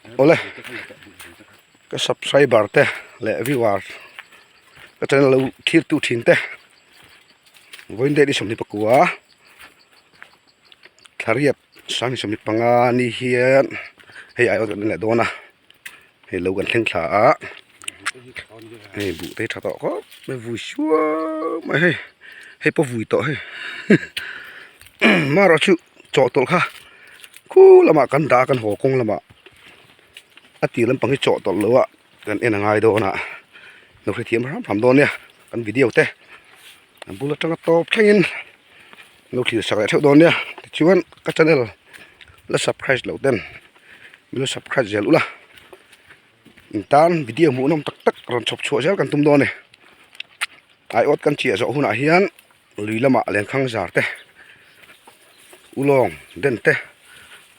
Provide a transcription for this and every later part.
Awle ka subscriber te leh viewer ka channel lo thlir tu thin te vawiin date ni 24 thla riat sang 25 ni hian hei aiawt kan en leh dawn a hei lo kan thleng thla a hei buh te hi tha tawh khawp mai vui suau mai hei hei pawh vui tawh hei marawh chu chawhtawlh kha khu lamah kan dah a kan haw kawng lamah a tir lampang hi chawhtawlh loh a kan en a ngai dawn a lo hrethiam hram hram dawn nia kan video te a bul atanga tawp thlengin lo thlir sak leh theuh dawn nia tichuan ka channel la subscribe loh ten min lo subscribe zel ula in tan video hmuhnawm tak tak rawn chhawp chhuah zel kan tum dawn a ni aiawt kan chiah zawh hunah hian. Lui lamah lenkhang zar te ulawng den te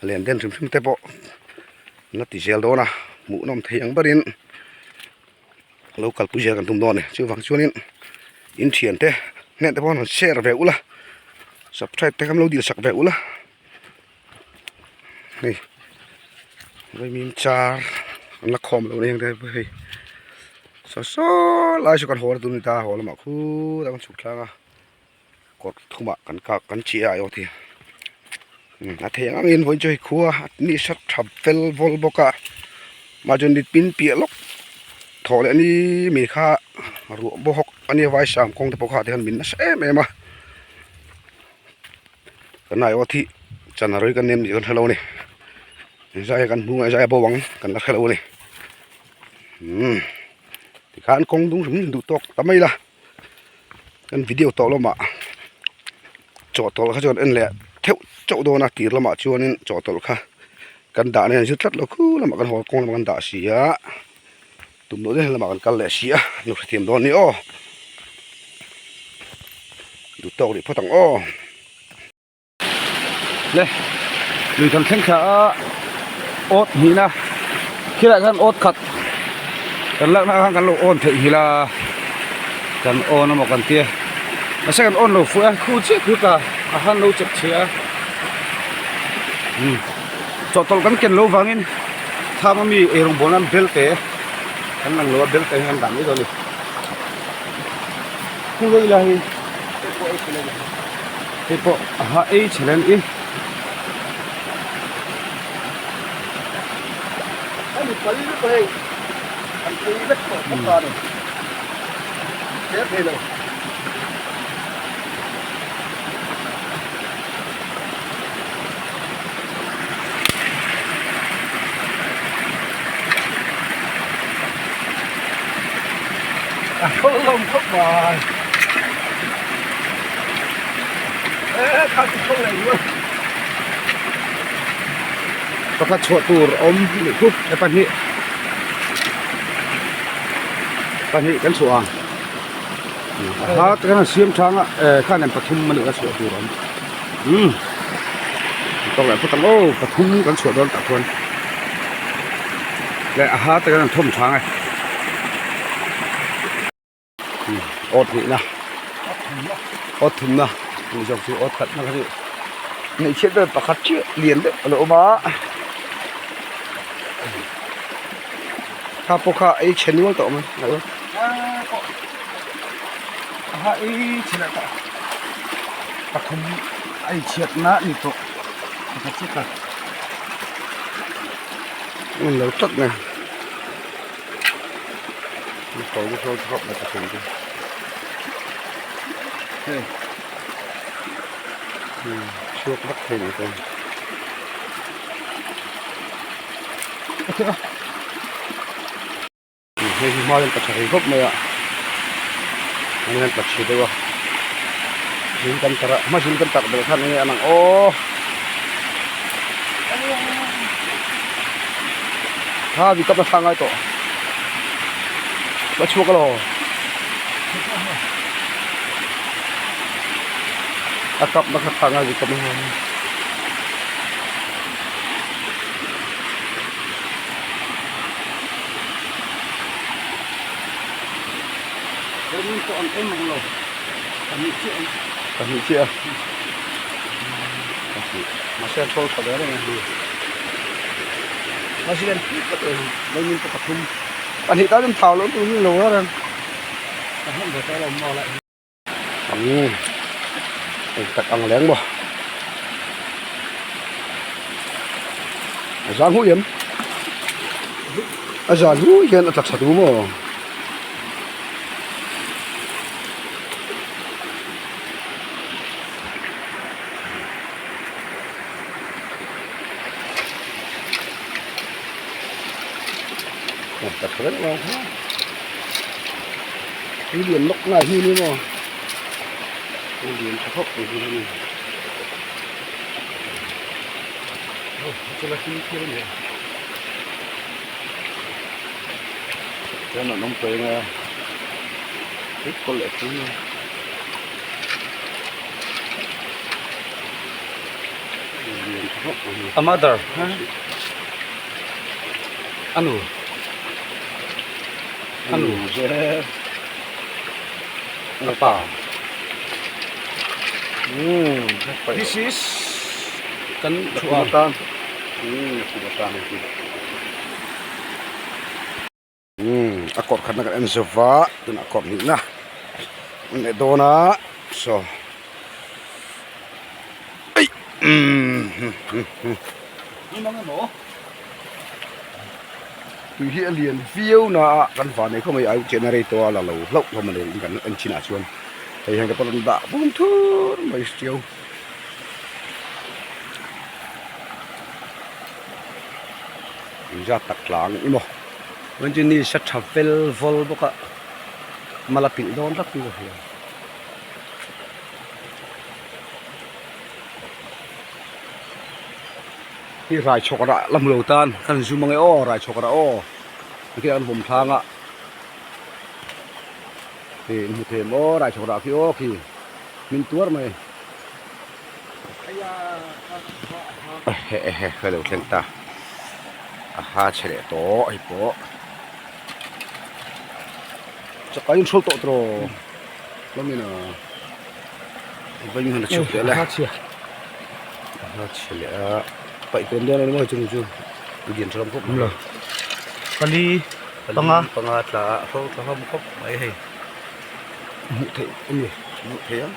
len den hrim hrim te pawh an la ti zel dawn a hmuhnawm thei ang berin lo kalpui zel kan tum dawn a ni chuvang chuanin in thian te hnen te pawh han share ve ula subscribe te kha an lo dil sak ve ula hei vaimim char an la khawm lo eng te hei saw saw lai saw kan haw na tur a ni ta haw lamah khutah kan chhuk tlang a kawr thumah kan kak kan chi a aiawt hi a thei ang angin vawiin chu hei khua ni sat tha fel vawl bawk a mah chuan ni pin piah lawk thawh leh ni mi kha ruah bawk a nia vaisam kawng te pawh kha tikhan min nasa em em a. Kan aiawt hi chan a rawi kan nem tih kan hrelo a ni zai kan hmu ngai zai a bo ang kan la hrelo a ni umm tikhan kawng dung hrim hrim duh tawk ta mai la kan video tawh lamah chawhtawlh kha chuan en leh theuh chauh dawn a tir lamah chuanin chawhtawlh kha kan dah na hian zir tlat lo khu lamah kan haw kawng lamah kan dah si a tum loh deuh lamah kan kal leh si a nu hrethiam dawn ni aw duh tawk rih phawt ang aw le lui kan thleng thla a awt hnihna khilaiah khan awt khat kan lakna khan kan lo awn theih nghilh a kan awn emaw kan tia mahse kan awn lo fuh a khu chiah khu ta a han lo chep chhe a umm. Chawhtawlh kan ken lo vangin thlam ami eirawng bawl nan bel te kan lang lo a bel te hi kan dah mai dawn a ni. Khu leh ila hei hei pawh a ha ei chhe len i. Hemi pali lutuk hei an ei vek tawh khawp ta a ni. Thler thei lo. A hlawm khawp mai e kha chu thlawk leh rual pakhat chhuah tur awm nih khu e pahnih pahnih kan chhuah ang a ha te khan an siam thang a eh khan em pathum a nih kha chhuah tur awm. Umm tawk leh phawt ang aw pathum kan chhuah dawn tah chuan leh a ha te khan an thawm chhang e umm awt hnihna awt thumna tih zawk chu awt khatna kha chu hmeichhia ber pakhat chiah lian deuh a lo awm a kha pawh kha ei chhe nual tawh mai a ha ei chhe leh tawh. Pathum a inchhiatna a ni tawh pakhat chiah ta. Hmun lo tlat mai a sawi chu sawi khawp mai pathum chu hei chhuak vak thei ni pawh Hei hi hma hian tla tha thei khawp mai a hma hian tla chhe deuh a zing kan tarh a hma zing kan tarh belh khan enge an ang aw kha vi kap na thla ngai tawh a chhuak alo a kap na kha thla ngai vi kap na. Pahnih chiah a pahnih mahse a thawl tha ve reng a. President pui tlat e Leimin pawh pathum pahnih tan in thau loh tur hi lo reng ang eng tak ang leng maw a zan hu em a zan hu hian a tla tha duh maw. Tui lian lawk ngai hi ni maw tui lian tha khawp mai hi a ni chuan an awm tawh a tui kawlh leh tui a. A mother a nu a nu a pa this is kan chhuah atan umm a kawr khatna kan en zo va tunah kawr hnihna an leh dawn a saw eih umm tui hi a lian viau na a kan van nei khawp mai ai chenna rei tawh a la lo hlauh hlawm a ni kan en chinah chuan hei hian ka pawh rawn dah bum thur mai ṭiau. Inzat tak tlang i maw chuan chu ni sa tha vel vawl bawk a mal a pilh dawn tlat in ka hria hi rai chhawk rah la hmu lo tan kan zoom ange aw rai chhawk rah aw tikhian an vawm thlang a hei in hmu thei em aw rai chhawk rah khi aw khi min tuar mai. Ehe ehe ka lo thleng ta a ha chhe leh tawh hei pawh chakai in hrawl tawh tawh lamina vawiin han chhuk leh la a ha chhe leh a paih tawn dawn a ni maw chumi chu lian tha lam khawp mai pali panga panga tla a hrawl tla hlawm khawp mai hei hmuh theih a ni hmuh theih ang.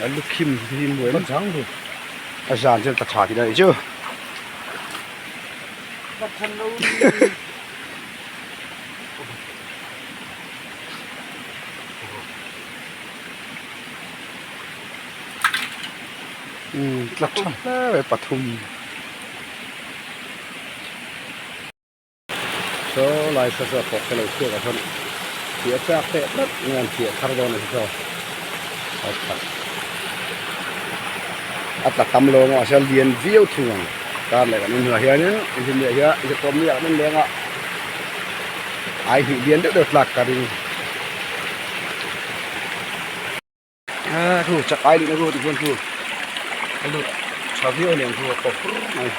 A lukhim hi muai a zan chuan tla tha tih na nih chu. Umm tla tha hle mai pathum saw lai saw saw pawh te lo chhuak ah sawn thih a chak teh tlat nge an thih a thar dawn a ni saw a khat a tla tam lo ang a mahse a lian viau thung ang kar leh kan en hnuaiah hianin engtin nge hian zirtawm ni ah kan en leng a ai hnih lian deuh deuh tlak ka ring. A thu chak ai luhna chu tichuan chu a lut tha viau a niang chu a tawp fur mai.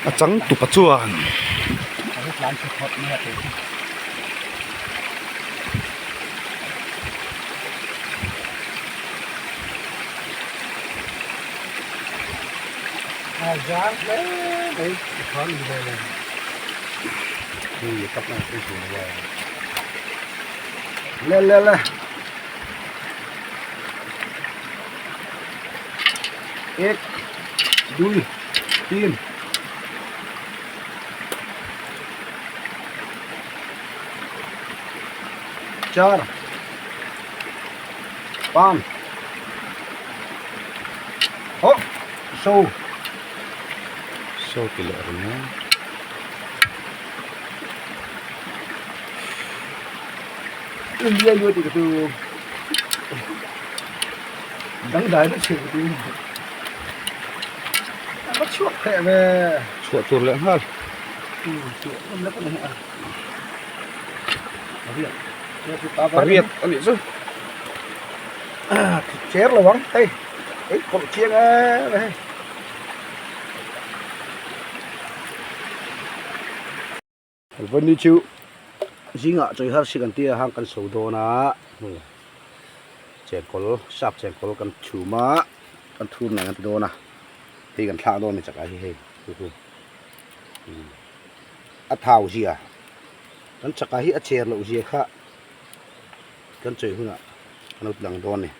A chang tupa chuan A zang hle mai a khan ni ve lo hei tak na pui tur lo le le le ek dui tin char pam ho so so ti leh reng a India lu ti ka tu dang dai na chhe tu a chhuak theh ve chhuah tur leh nghal chhuah ngam lek a ni a pariat a nih chu. cher lo ang hei ei kawlh chiang em a hei. Vawni chu zingah chawi har si kan tia hang kan so dawn a hei chengkawl sap chengkawl kan chhum a kan thur nen kan ti dawn a hei kan thlak dawn a ni chakah hi hei chu chu a thau zia kan chakah hi a cher loh zia kha kan chawi hunah kan lo ti lang dawn a ni.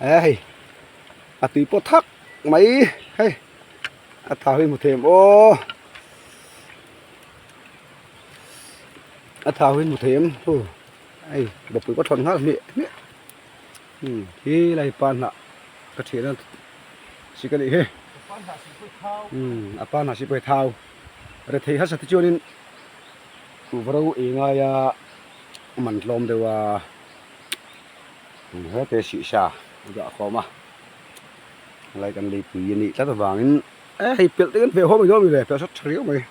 E hei a tui pawh thak mai hei a thau hi hmu thei em aw a thau hi hmu thei em hu hei bawkpui pawh thawn nghal hmiah hmiah umm hi lai pa hnah ka thian a sik a nih hi umm a pa hnah sipui thau rethei hasa te chuanin kuhva ro ei ngai a man tlawm deuh a. Hete sihsa a dah khawm a helai kan leipui a nih tlat avangin e hei pelh te kan hmeh haw mai dawn a ni le pelh sat tha riau mai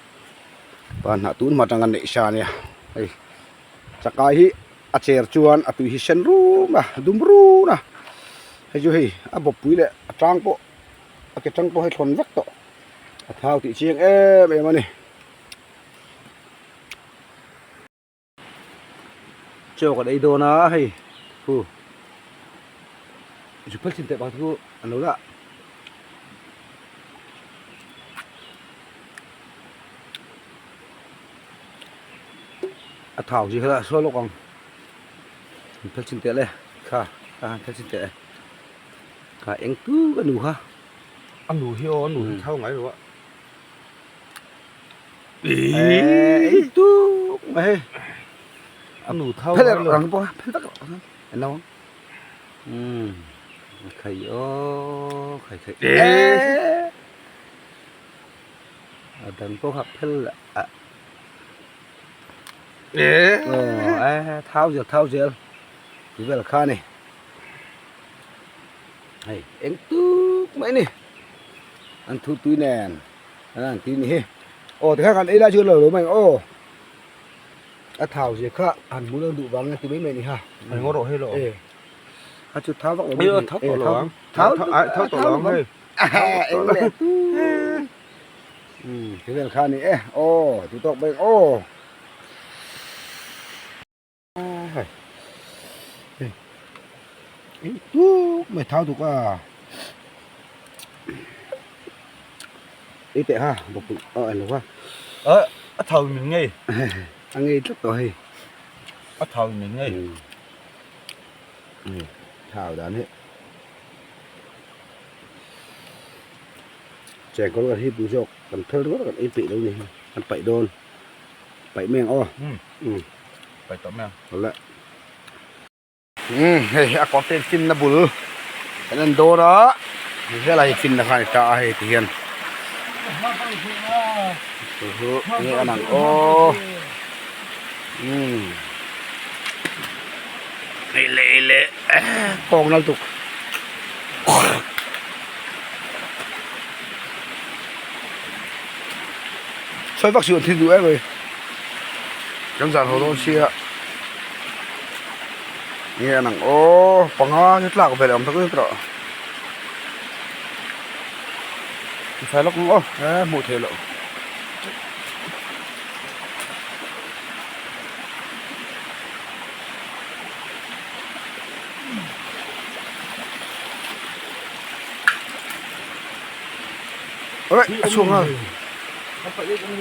pa hnah tun hma atanga neih sa ania hei chakai hi a cher chuan a tui hi sen rum a dum run a hei chu hei a bawppui leh a tang pawh a ke tang pawh hei thlawn vek tawh a thau tih chiang em em a ni. Chaw kan ei dawn a hei hu zu phel thin teh pakhat chu an lo dah a thau chi kha a sual lawk ang an phel chin teh le kha kha an phel chin teh e kha eng tuk a nu kha a nu hi aw a nu hi thau ngai lo a. Ei tuk mai hei a nu thau phel rang pawh phel vek an lo um khai aw khai khai a dang pawh kha phel a e thau zel thau zel ti vel kha ni hei eng tuk mai ni an thu tui nen. An ti ni hi aw tikhan kan ei lai chu lo lo mai aw a thau zia kha han hmu lo duh vang ti mai mai ni ha an ngaw rawh hei lo e a chu thau vak lo mai thau tawh lo ang thau thau tawh lo ang hei eng leh tu um vel kha ni e aw tu tawk mai aw Hei eng tuk mai thau duk a ei teh ha bawkpui a en lo va a thau min ngei a ngei tlat tawh hei a thau min ngei thau dan hi chengkawl kan hi pui zawk kan phel ringawt kan ei peih lo ni kan paih dawn. Paih mai ang aw. Um. Paih tawh mai ang. Awle. Um hei a kawr te fin na bul kan en dawn a hei helai hi fin na kha a ni ta a hei ti hian chu chu enge an ang aw um hei leh hei leh kawng nal tuk. Sawi vak suh an thil duh em mai kan zan haw dawn sia nge an ang aw panga chu tlak ve leh awm tak zet rawh fai lawk ang aw e hmuh theih loh. Ôi, a chhuak nghal.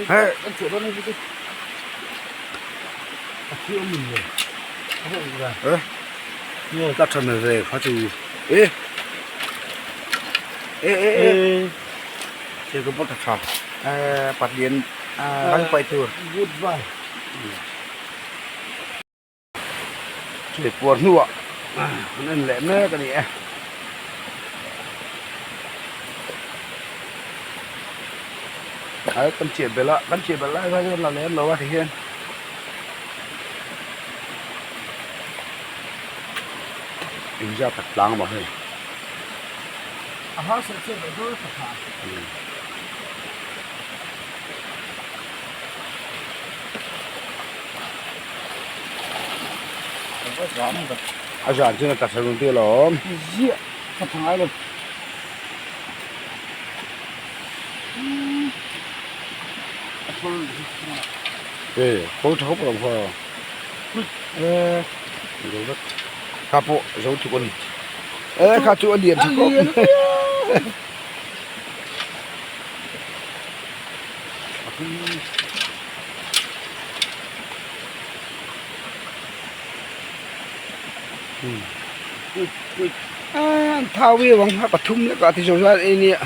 Hei. Ê, ta than về phá trừ. Ê. Ê ê ê. Chơi cái bot thật. Ê, bật điện à, quay tour. Goodbye. Chhui puar hnuah an en leh mek a ni e. Ai kan chiah belh a kan chiah belh lai kha chuan la lem lo a ti hian engzat tak tlang maw hei. A hausa chiah belh dawn a tha. A zan chuan a tla thla run tih alawm. Ziah ka tha ngai lo. E khawl tha khawp alawm kha. E kha pawh zo thuk a ni. E kha chu a lian tha khawp. An thau viau ang a pathum lek ah ti zawh zat ei nia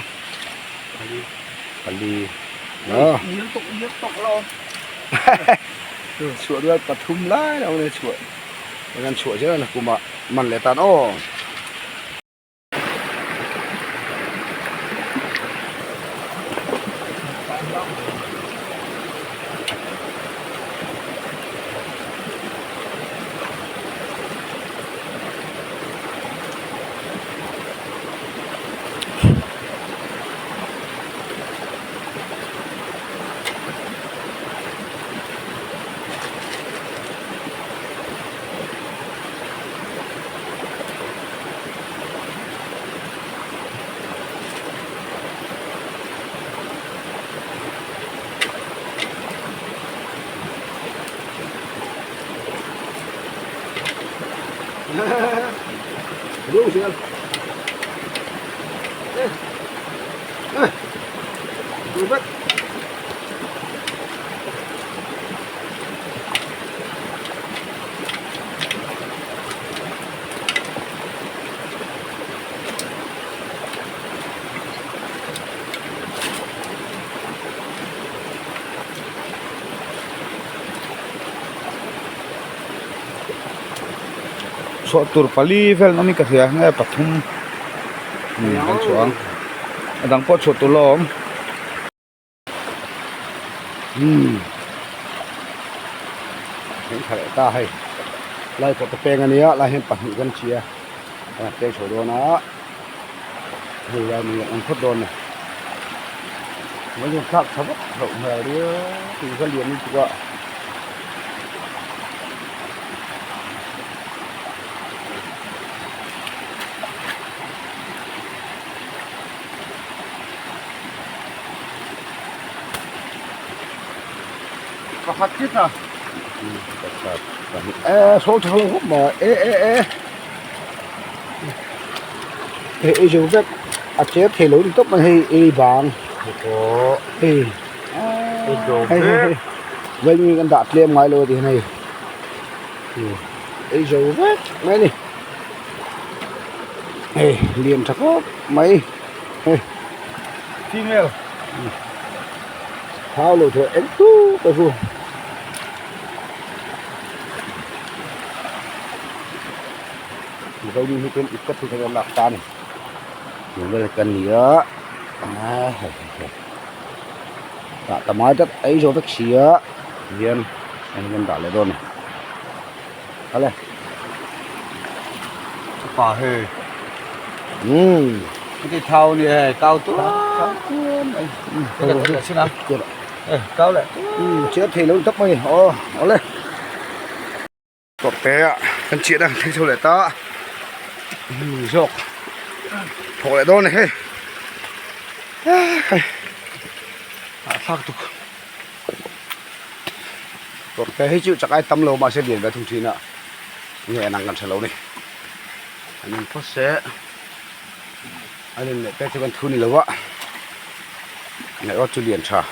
pali chhuah rual pathum lai lo nei chhuah kan chhuah zel a nakum ah man leh tan aw. Chhuah tur pali vel awmin ka hria nge pathum kan chhuah ang a dang pawh chhuah tur la awm. Umm kan tha leh ta hei lai pawh te peng ania lai hian pahnih kan chi a a peng chho dawn a hei lai ni an phawt dawn a ni mai hian thlak tha vak loh hmel riau tih kha lian lutuk a. Pakhat tlit a. Pakhat pahnih e sawl tha lo khawp mai e e e hei ei zo vek a che thei lo ni tawp mai hei ei bang hei hei hei vawiin kan dah tlem ngai lo a ti hian hei ei zo vek mai a ni. Hei lian tha khawp mai hei female thau lo thei eng tuk a chu vawiin hi chuan ip ka thu kha lak ta a ni tih vel kan ni a tah ta mai tak ei zawh vek si a hian hei kan dah leh dawn a ni. Kale. Pa he. Hmm. Cái thau này cao tu. Cao tu. Cao lại. Ừ, chết thì lớn tấp mày. Ồ, ó lên. Cọp té ạ. Kan chiat a, thei chho leh ta. Hmm, zawk. Thawk leh dawn ni hei. Hei. A thlak tuk. Kawrte hi chu chakai tam lo mahse lian ve thung thin a nge an ang kan hre lo ni an in phawt se an in leh pek chu kan thu ni lo a nge aw chu lian tha.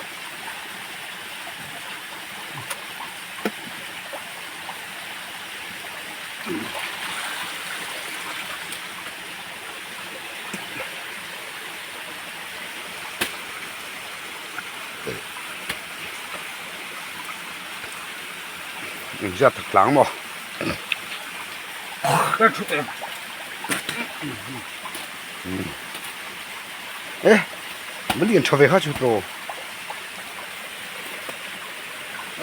Engzat tak tlang maw? E, ma lian tha ve kha chu tlo.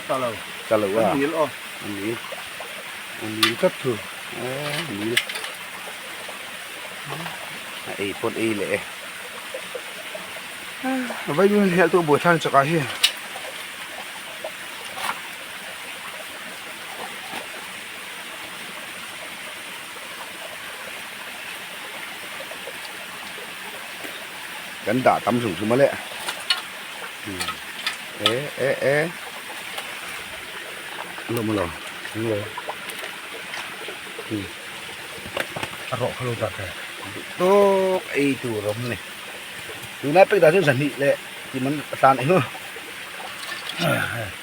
Ta lo. Ta lo a. Nil o. Nil. Nil tlat thu. E, nil. A ei pawn ei leh e. Vawiin hian tu buai thlang chakah hi. Kan dah tam hrim hrim a le. E e e. Lo mo lo. Lo. A rawh kha lo dah thei. Tawk ei tur awm ni. Tunlai pek dah chuan zahnih leh tih man a tlan eng a.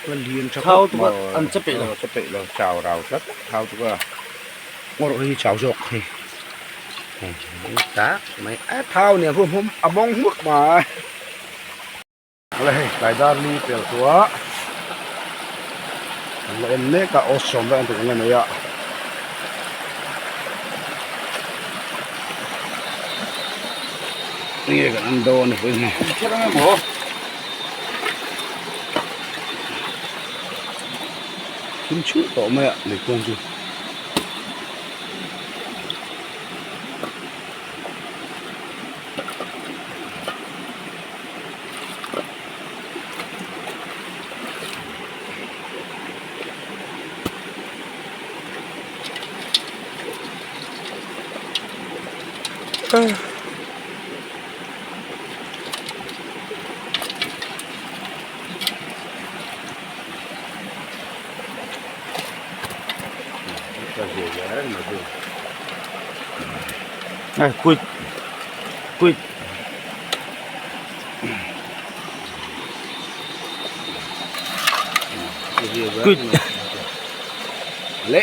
Chuan lian tha khawp mai. An che peih lo. Che peih lo. Chau rau tlat. Thau tuk a. Ngawrh hi chau zawk hei. Tak mai. A thau nen huam huam a mawng hmur mai. Awle hei tlai dar li pel tawh a. Kan la en mek a aw sawm vel an ti kan la nei a. Nge kan an dawn a pawhin hei. Kher ang emaw. Thim chhuh tawh mai a leikawng chu. Quit quit quit le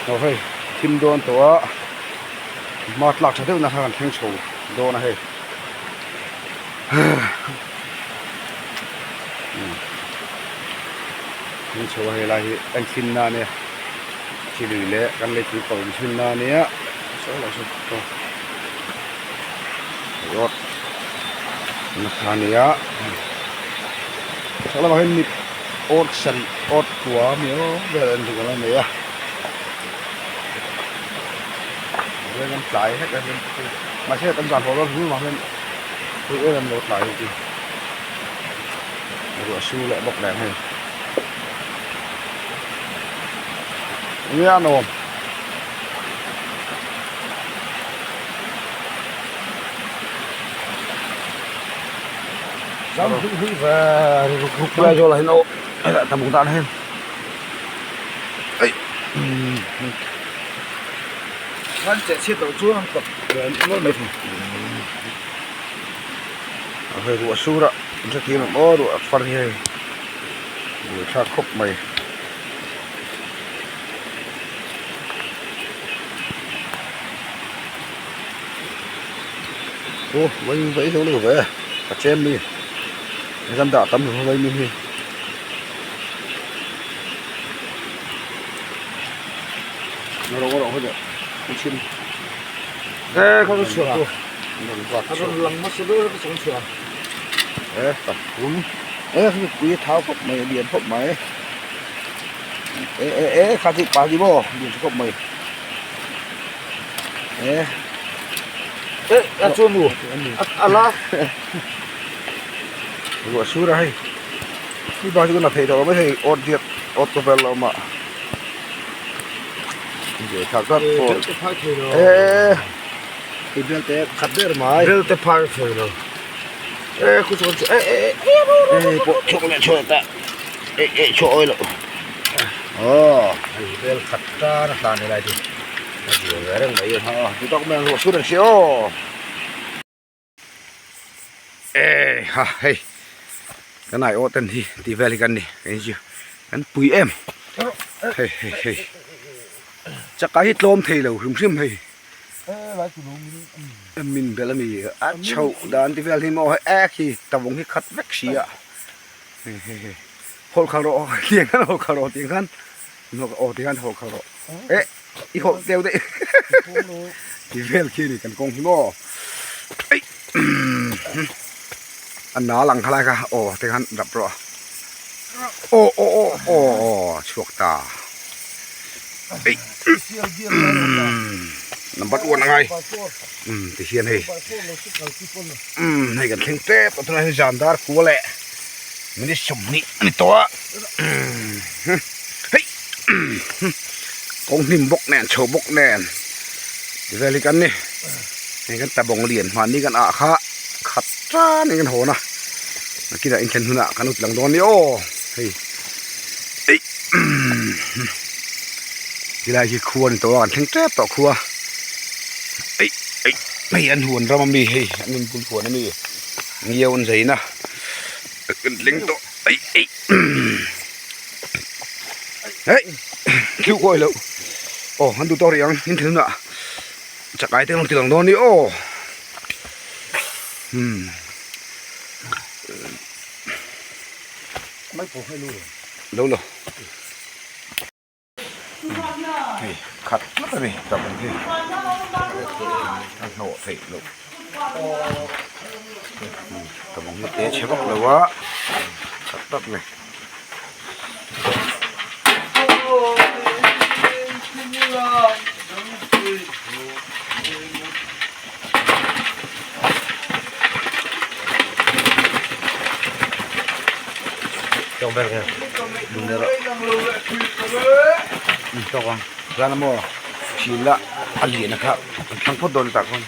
aw hei thim dawn tawh a hma tlak tha deuh na kha kan thleng chho dawn a hei thleng chho a hei lai hi en thin na ania chi lui leh kan lei tui ko in chhun na ania sawi lo sawi tawh rawt na kha ania chak lamah hian mi awt sarih awt kua mi aw vel an ring a nei a veng an tlai hlek a mahse kan zan haw dawn hnu vang hian pui em em lo tlai hi ruah su leh bawk nen hei enge a nuam. Zam hui hui ve ruk ruk lai zawlah hian aw helai tam dan hian ei kan che chhiat loh chuan an kawp nual mai thei a hei ruah sur a an hrethiam em aw ruah far hi hei buai thlak khawp mai. Aw vai vai zo lo ve a chem mi kan dah tam lo vai mi hi rawh rawh ho deuh chim e kha chu chhuah tu a rawn lang hmasa ber ka chawng chhuah e tak rum e khi pui thau khawp mai a lian khawp mai e e e kha chu pa ni maw lian khawp mai e e a chu nu a la ruah sur a hei mi ba chu na thei tawh mai hei awt diat awt ka vel lo mah Bel te phai thei lo E ha hei kan aiawh ten hi tih vel hi kan ni kei chu kan pui em hei hei hei chaka hi tlawm thei lo hrim hrim hei min belh a ni a chhoh dan te vel hi maw hei ek hi tavawng hi khat vek si a hei hei hei hawlh khalh rawh tiang khan hawlh khalh rawh tiang khan aw ti khan hawlh khalh rawh eh i hawlh deuh daih ti vel khi a ni kan kawng hi maw eih a nal ang khalai kha aw te khan rap rawh aw aw aw aw aw chhuak ta eih number one angai um ti hian hei um hei kan thleng tep a tunah hian zan dar kua leh minute 20 ani tawh a hei kawng hnim bawk nen chho bawk nen ti vel hi kan ni. Hei kan tabawng lian hmanni kan ah kha khat tan in kan hawn a nakinah inthlen hunah kan ut lang dawn a ni aw hei eih tilai hi khua a ni tawh a kan thleng tep tawh khua eih eih hei an huan ram ami hei an inbul huan ami ngiau an zaina kan thleng tawh eih eih eih thil kawi loh aw an duh tawk rih ang inthlen hunah. Chakai te an rawn ti lang dawn a ni aw umm lo lo hei khat tlat a ni tak ang hi a hnawh theih loh tabawng hi te chhe vak lo a khat tlat a ni. Chuan maw thil a a lian a kha an thlang phawt dawn tah khawn.